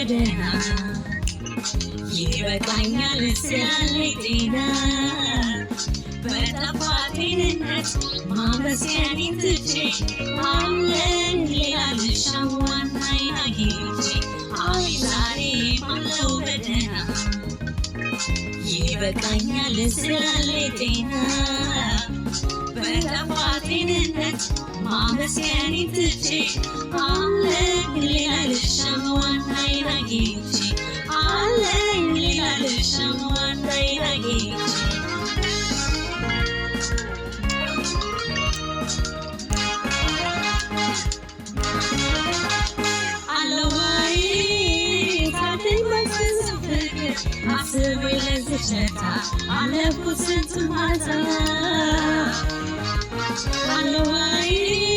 በደህና፣ ይበቃኛል ስላለኝ ጤና። በጠፋ ጤንነት ማመስገኔን ትቼ አለኝ ሌላ ልሻም ዋናዬን አግኝቼ። አይ ዛሬም አለው በደህና፣ ይበቃኛል ስላለኝ ጤና። በጠፋ ጤንነት ማመስገኔን ትቼ አለኝ ሌላ ልሻም ዋናዬን አግኝቼ። አለኝ ሌላ ልሻም ዋናዬን አግኝቼ። አለዋይ ታደኝ በስንቱ ፍቅር አስቤ ለዚች ለታ አለፍኩት ስንቱን ማታ። አለዋይ።